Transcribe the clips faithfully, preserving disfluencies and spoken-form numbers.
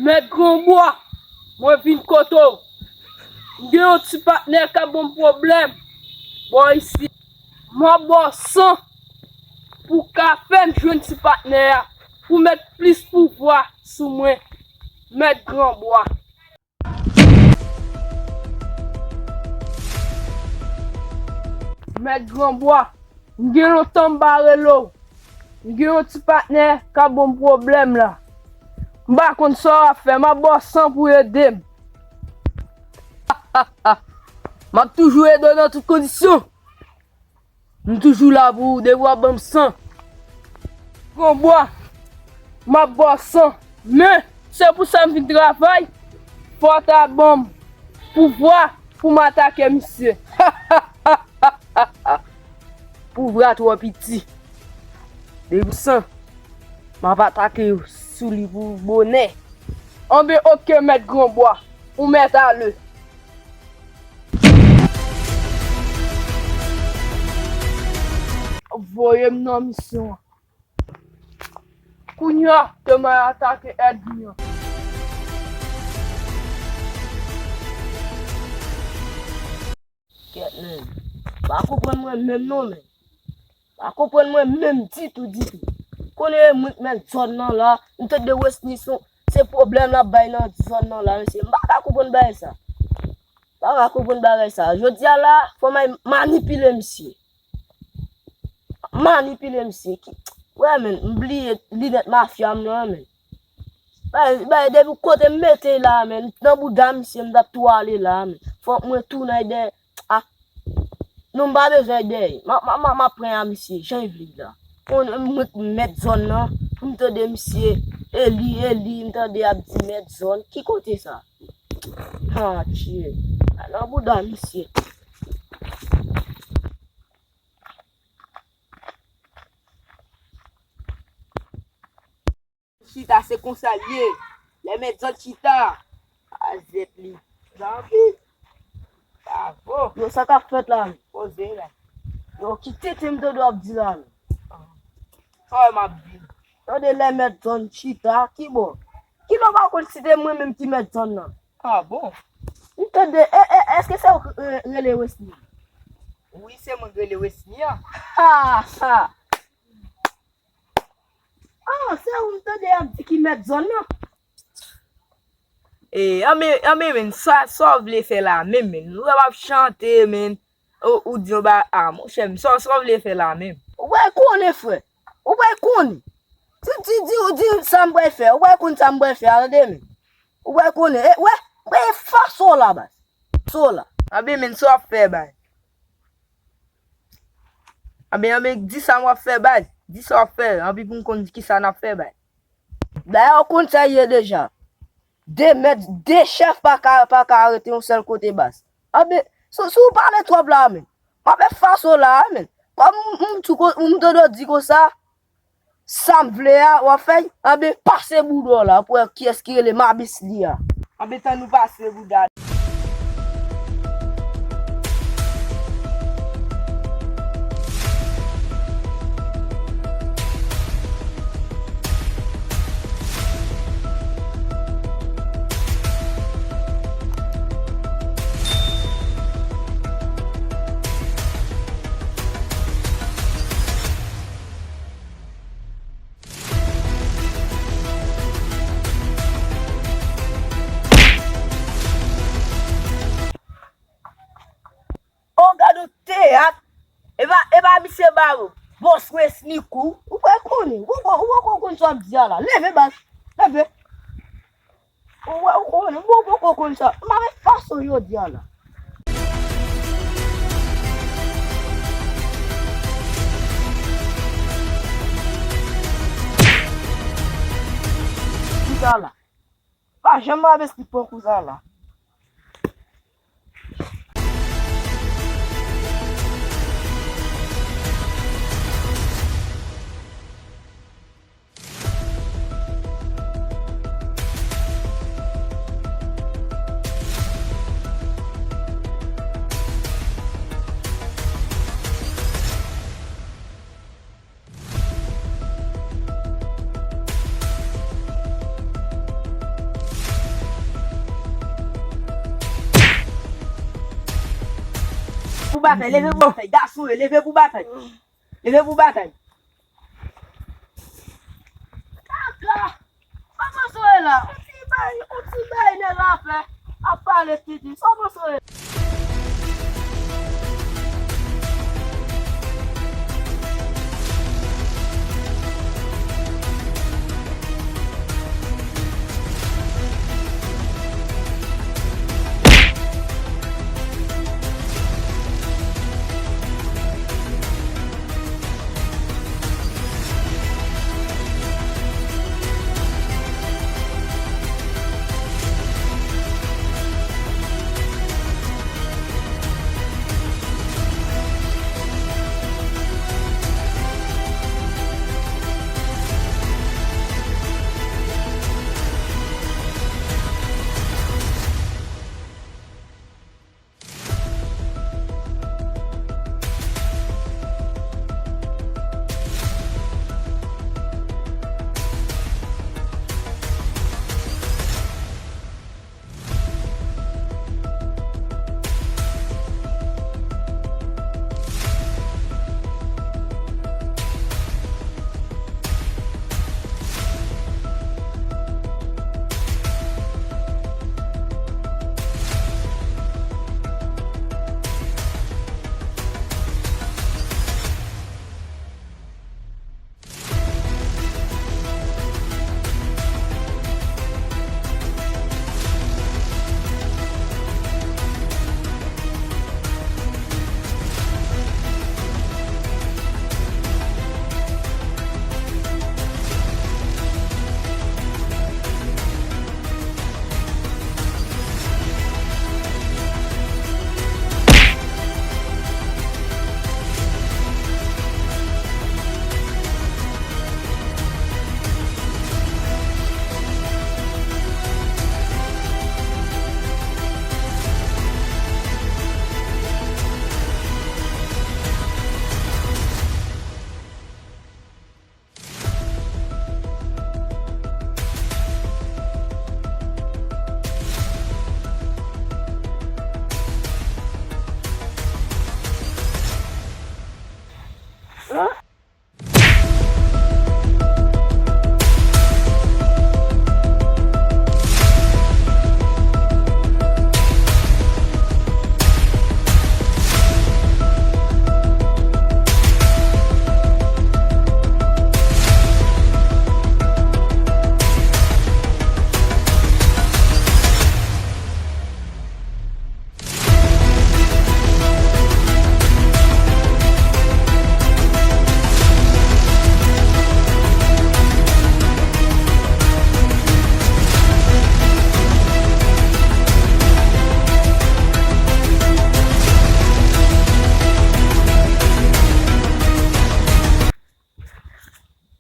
Mèt Granbwa, mwen vin kote w. M gen yon ti patnè k ap ban m pwoblèm bò isi. M ap ba w san pou w ka fè m jwenn ti patnè a, pou w met plis pouvwa sou mwen, Mèt Granbwa. Mèt Granbwa, m gen lontan m pa rele w. M gen yon ti patnè k ap ban m pwoblèm la. M pa konn sa w ap fè, m ap ba w san pou w ede m. M ap toujou ede w nan tout kondisyon. M toujou la pou ou depi w ap ban m san. Granbwa, m ap ba w san. Men, se pou sa m vin travay. Fò w ta ban m pouvwa pou m atake misye. Pouvwa twò piti. Depi san, m ap atake sou li pou bonè. Anben, oke, Mèt Granbwa, ou mèt ale. Voye m nan misyon an. Kounye a, ke m al atake ènmi an. Kèt, men. Pa konprann mwen menm non, men. Pa konprann mwen menm ditou, ditou. Konnen e mwen k mèt zòn nan la, m tande Wesnison, se pwoblèm l ap bay nan zòn nan la, mesye. M pa ka konprann bagay sa. M pa ka konprann bagay sa. Jodi a la, fò m al manipile misye. Manipile misye. Ki, wè, men, m bliye linèt mafya m nan, men. Bay, bay, depi kote m mete la, men, nan bouda misye, m t ap tou ale la, men. Fòk mwen tounen dèyè. Ah. Non, m pa bezwen dèyè. M a, m a, m a, m ap pran a misye, jan l vle la. Mwen, mwen k mèt zòn nan, pou m tande misye, e li, e li, m tande y ap di mèt zòn. Ki kote sa? Ah, tchye. Al nan bouda misye. Chita, se konsa l ye. Lè mèt zòn chita, a zèt li. Zanmi. Bravo. Yo, sa k ap fèt la, men? Poze la. Yo, ki tenten m tande w ap di la, men? Sa w m ap di? Tande lè mèt zòn chita, ki bò? Ki lè w pa konn si se mwen menm ki mèt zòn nan? Ah bon? M tande, e, e, èske se ou k, e, rele Wesny? Wi, se mwen k rele Wesny an. Ha, ha. Ah, se ou m tande y ap di ki mèt zòn nan. E, anben, anben, men, sa, sa w vle fè la menm, men? Nou w ap chante, men. Ou, ou di yon ba, a, monchè, m, sa, sa w vle fè la menm? Ou pa konnen, frè. Ou pa konnen. Di, di, di, di sa m pral fè. Ou pa konn sa m pral fè a, tande, men. Ou pa konnen. E, wè, m pral efase w la, baz. Efase w la. Anben, men, sa w ap fè, baz? Anben, anben, di sa m ap fè, baz. Di sa w ap fè. Anpi pou m konn ki sa n ap fè, baz. Dayè, ou konn sa ye deja. De mèt, de chèf pa ka, pa ka rete yon sèl kote, baz. Anben, si, si w pale twòp la, men, m ap efase w la, men. Kòm m, m, m tande w di konsa, sa m vle a, w ap fè, anben, pase bouda w la, pou wè kiyès ki rele Mabis li a. Anben, tann nou pase bouda. O, gad yon teyat! E pa, e pa misye Baro, bòs Wesny kou. Ou pa konnen, ou poko, ou poko konn sa w ap di a la. Leve, baz, leve. Ou wè, ou konnen, ou poko konn sa. M ap efase w jodi a la. Kounya la. Pa janm avèti pran kou sa la. Pou batay, leve pou batay, gason yo, leve pou batay. Leve pou batay. Kaka! Kòman sa ye la? On ti bay, on ti bay nèg la fè. Ap pale titi. Kòman sa ye?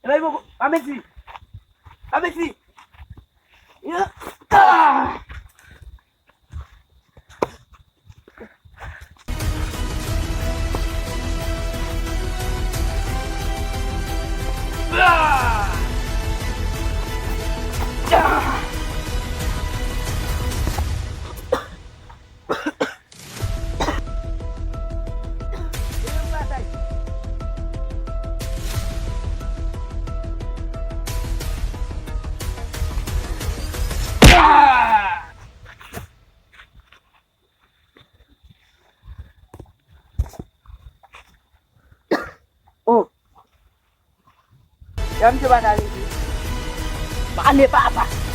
Ebay poko, pa mezi. Pa mezi. Ya. Ah! Ah! Ah! Oh. Ya misye pa ka rete. Pale papa.